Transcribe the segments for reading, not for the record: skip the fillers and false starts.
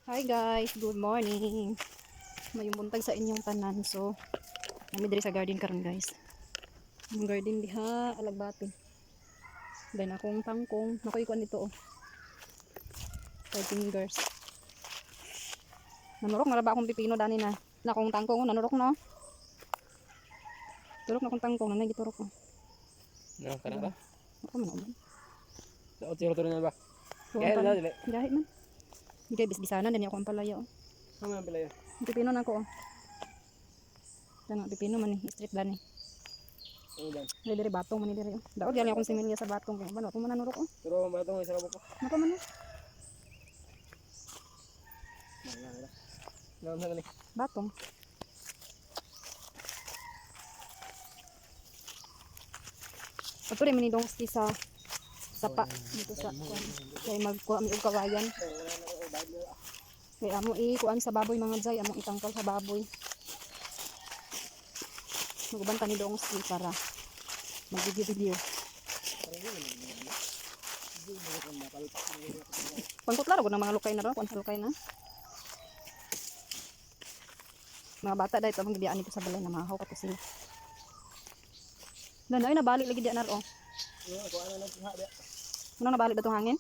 Hi guys, good morning. Mayong buntag sa inyong tanan. So, nami diri sa garden karon, guys. Ang garden diha, alagbati. Then akong kangkong, nakoy kuan nito oh. Five fingers. Nanurok na ra ba akong pipino dani na? Na akong tangkong, oh, nanurok no. Turok na akong tangkong, nanay giturok ko. No, kana ba? Ako man uban. Daot siguro to na ba? So, Gahi ang na dili. Gahi man. Hindi bisbisanan dani ako ang palaya oh. Ano man pala yun? Ang pipino na ako oh. Kana pipino man ni, street dani. Ano ba? Dili diri batong man ni diri oh. Daot gali akong similya sa batong kay ban ako man nanurok oh. Pero ang batong isa ko. Nako man oh. Naam na ni. Batong. Ato rin manidong sa sapa dito sa kuan. Kay magkuha mi og kawayan. Kay amo i kuan sa baboy, mga jay, among itangkal sa baboy. Maguban ta ni dong ski para mag-video-video. Pangkutla ra gud ng mga lukay na ro, kuan sa lukay na. Mga bata dahil ito ang gibiyaan nito sa balay na mahaw kato sila. Dan ay nabalik lagi diyan na ro. Ko ano na ha ba? Ano nabalik ba itong hangin?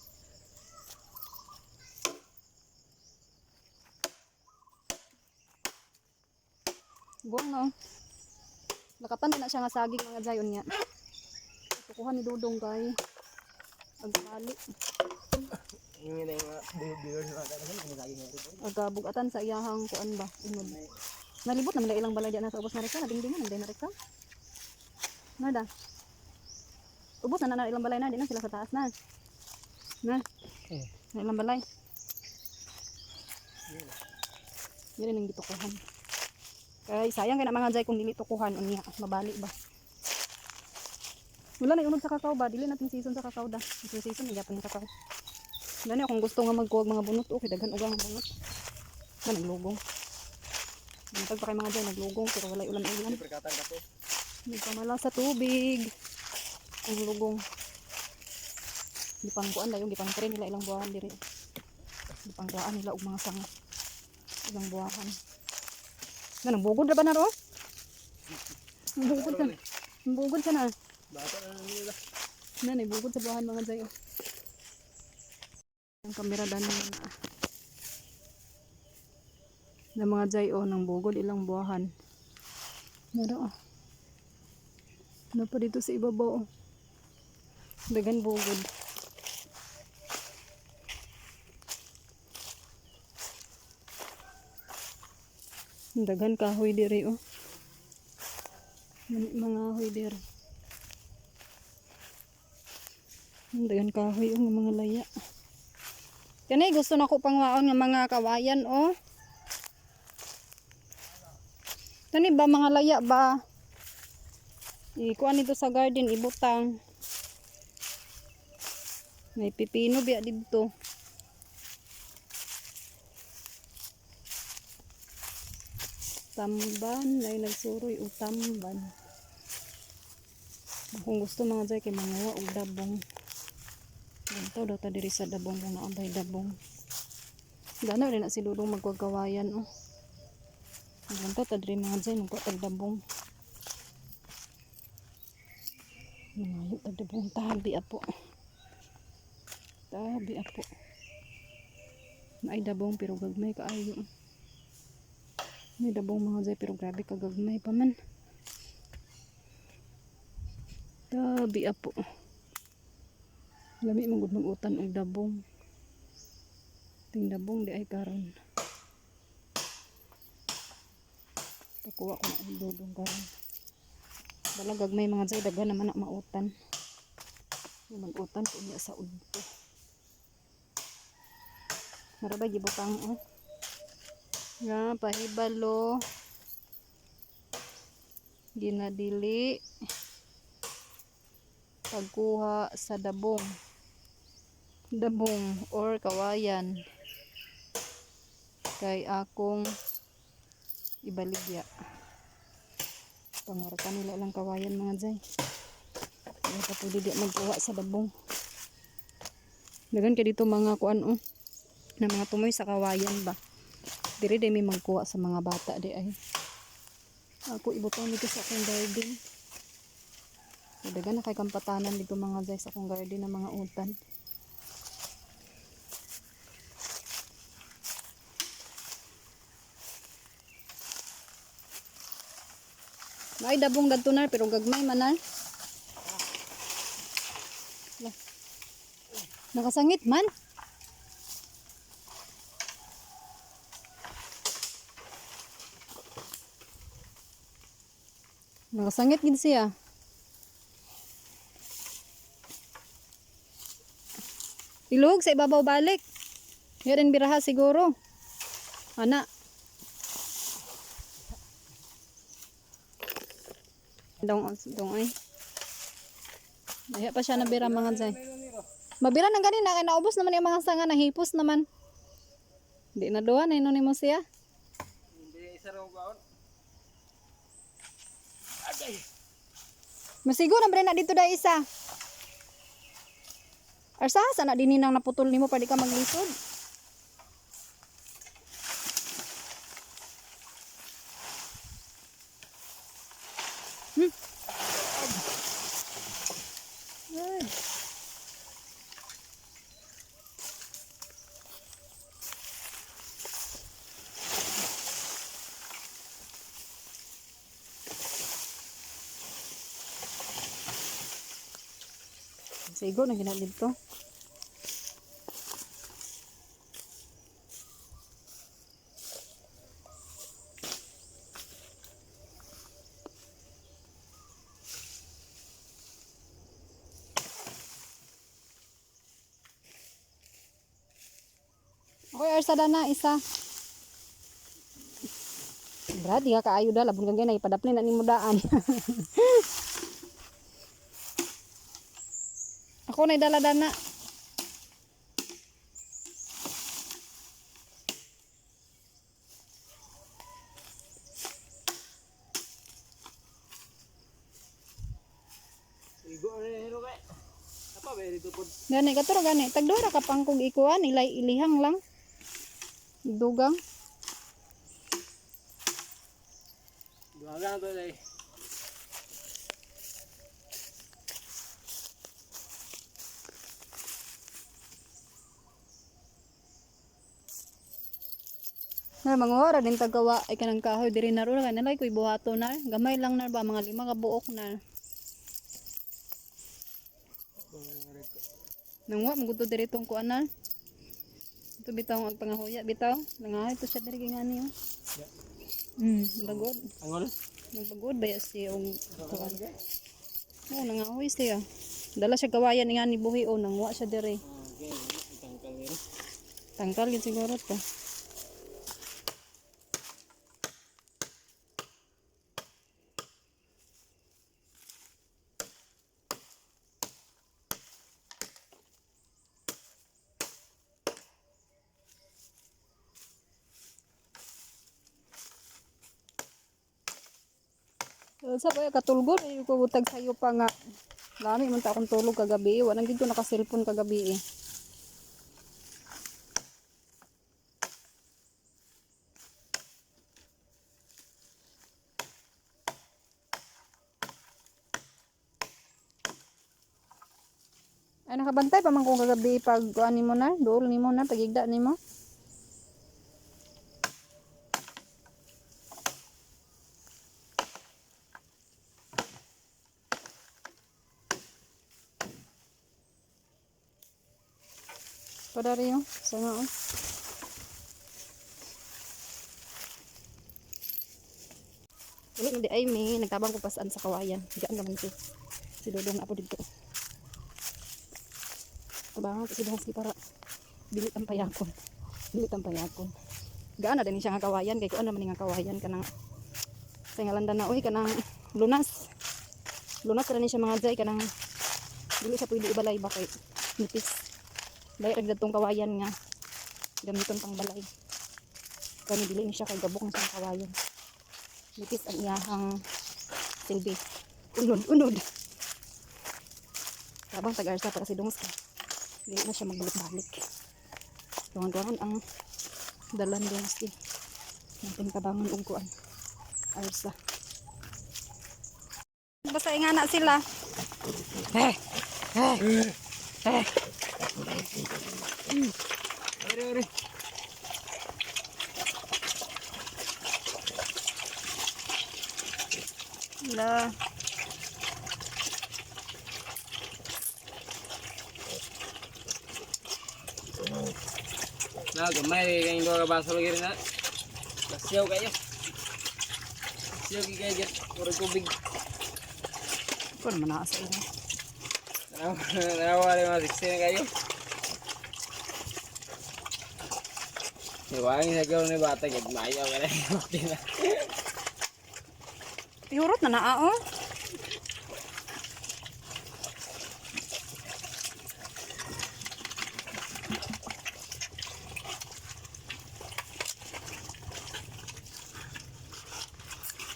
Buwang no. Lakatan din na siya nga saging, mga jayon niya. Tukuhan ni Dudong kay agbalik. Yung ina yung mga viewers na kada sa lagi nga rin. Agabugatan sa iyahang kuan ba inod. Nalibot naman na ilang balay diyan sa ubos na rekta, nadingdingan na na rekta. Nada. Ubos na na ilang balay na, di na sila sa taas na. Na. Eh. Na ilang balay. Yan ang gitukuhan. Kay sayang kay na, mga jay, kung dili tukuhan unya, mabali ba. Wala na unod sa kakao ba, dili natin season sa kakao da. Ito season na gyapon ng kakao. Gani akong gusto nga magkuwag mga bunot, okay daghan og ang bunot. Na naglugong. Nagpag pa kay mga jay naglugong pero walay ulan-ulan. Perkatan ka to. Nagpamala sa tubig. Ang lugong. Gipangkuan na yung gipangkre nila ilang buwahan diri. Gipangkuan nila og mga sanga. Ilang buwahan. Na nang bugod ra ba na ro? Ang bugod ka. Ang bugod ka na. Bata na nila. Na nay bugod sa buwahan, mga jayo. Ang kamera dan na. Na mga jay oh, nang bugod ilang buwahan. Naro oh. Ano pa dito sa ibabaw oh. Dagan bugod. Ang daghan kahoy diri oh. Mga ahoy diri. Ang daghan kahoy oh, nga mga laya. Kani gusto na ko pangwaon nga mga kawayan oh. Kani ba mga laya ba? Ikuan nito sa garden ibutang. May pipino biya didto. Tamban ay nagsuroy og tamban. Kung gusto, mga jay, kay manguha og dabong. Ganto daw ta diri sa dabong kung naabay dabong. Gana rin na si Dudong magwagawayan oh. Ganto ta diri, mga jay, magkuha tag dabong. Mangayo tag dabong tabi apo. Tabi apo. Naay dabong pero gagmay kaayo. May dabong, mga jay, pero grabe kagagmay pa man. Tabi apo. Lami man gud mag-utan og dabong. Ting dabong di ay karon. Pakuha ko na ang dudong karon. Balagag may mga jay, daghan naman na mautan. Mag-utan ko niya sa udto. Marabay gibutang oh. Nga pahibalo. Ginadili pagkuha sa dabong. Dabong or kawayan. Kay akong ibaligya. Pangarta nila lang kawayan, mga jay. Kaya pa pwede di magkuha sa dabong. Dagan kay dito mga kuan oh. Na mga tumoy sa kawayan ba. Diri day may magkuha sa mga bata di ay. Ako ibutang dito sa akong garden. Dagan na kay kampatanan dito mga zay sa akong garden ng mga utan. May dabong dadto nar pero gagmay man nar. Lah. Nakasangit man. Nakasangit gid siya. Ilog sa ibabaw balik. Yan biraha siguro. Ana. Dong dong ay. Daya pa siya nabira mga zay. Mabira nang ganina kay naubos naman yung mga sanga, nahipos naman. Di na duwa na inon nimo siya. Hindi isa raw baon. Agay. Masigo na bre na dito dai isa. Arsa sana dinhi nang naputol nimo para di ka maglisod. Ay. Sigo na gina dito. Okay, arsada na isa. Brad, di ka kaayo da, labon kang ganay, ipadapli na nimo daan. Ako na dala dana. Igo na hero kay. Apa ba dito pod? Gani katuro gani, tagduha ra ka pangkog ikuan, ilay ilihang lang. Dugang. Duha lang to dai. Na mga ora din tagawa ay kanang kahoy diri na ro kay nalay koy buhato na. Gamay lang na ba mga lima ka buok na. Nangwa maguto diri tong kuan na. Ito bitaw ang pangahuya bitaw. Nangahay to siya diri kay ngani oh. Bagod. Angol. Nagbagod ba siya og kuan. Oo, nangahoy siya. Dala siya gawayan nga ni buhi o nangwa siya diri. Okay, tangkal hero. Tangkal yun siguro to. Sa pa katulgon ay ko butag sayo pa nga. Lami man ta akong tulog kagabi. Wa nang gid ko naka-cellphone kagabi eh. Ay nakabantay pa man ko kagabi pag kuan nimo na, duol nimo na, pagigda nimo. Padari yo, sa nga oh. Uli na di ay may nagtabang ko pasaan sa kawayan. Diyan naman si si Dodong na po dito. Tabangan ko si Dongski para bilit ang payakon. Bilit ang payakon. Gaan na din siya nga kawayan kay kuan naman nga kawayan kanang sa ngalanda na oy kanang lunas. Lunas ra ni siya mga jay kanang dili siya pwede ibalay ba kay nipis. Dahil ra tong kawayan nga gamiton pang balay. Kani dili ni siya kay gabok na siyang kawayan. Nipis ang iyahang silbi. Unod, unod. Tabang tag-arsa para si Dongski. Dili na siya magbalik-balik. Tuwan-tuwan ang dalan doon si natin tabangan og kuan. Arsa. Basta ingana sila. Eh. Eh. Eh. Ore, ore. La. Na, gamay kay duha ka baso lagi rin na. Kasiyaw kayo. Kasiyaw kay kayo. Murag tubig. Kuan man na sa inyo. Tanawa, tanawa rin mga 16 na kayo. Niwangin sa gawin ni bata, gagmaya ka na yung na. Pihurot na naa oh.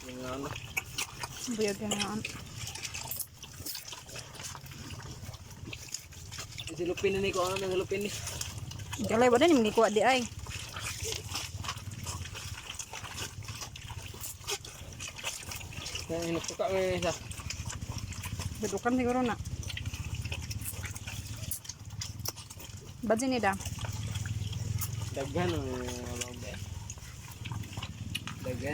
Yung ano. Buyag na. Silupin na ni ko ano nang silupin ni. Galay wala ni mangikuha di ay. Hinutuka mo yung isa. Dudukan siguro na. Badin ni da. Daghan ang mga bagay. Daghan.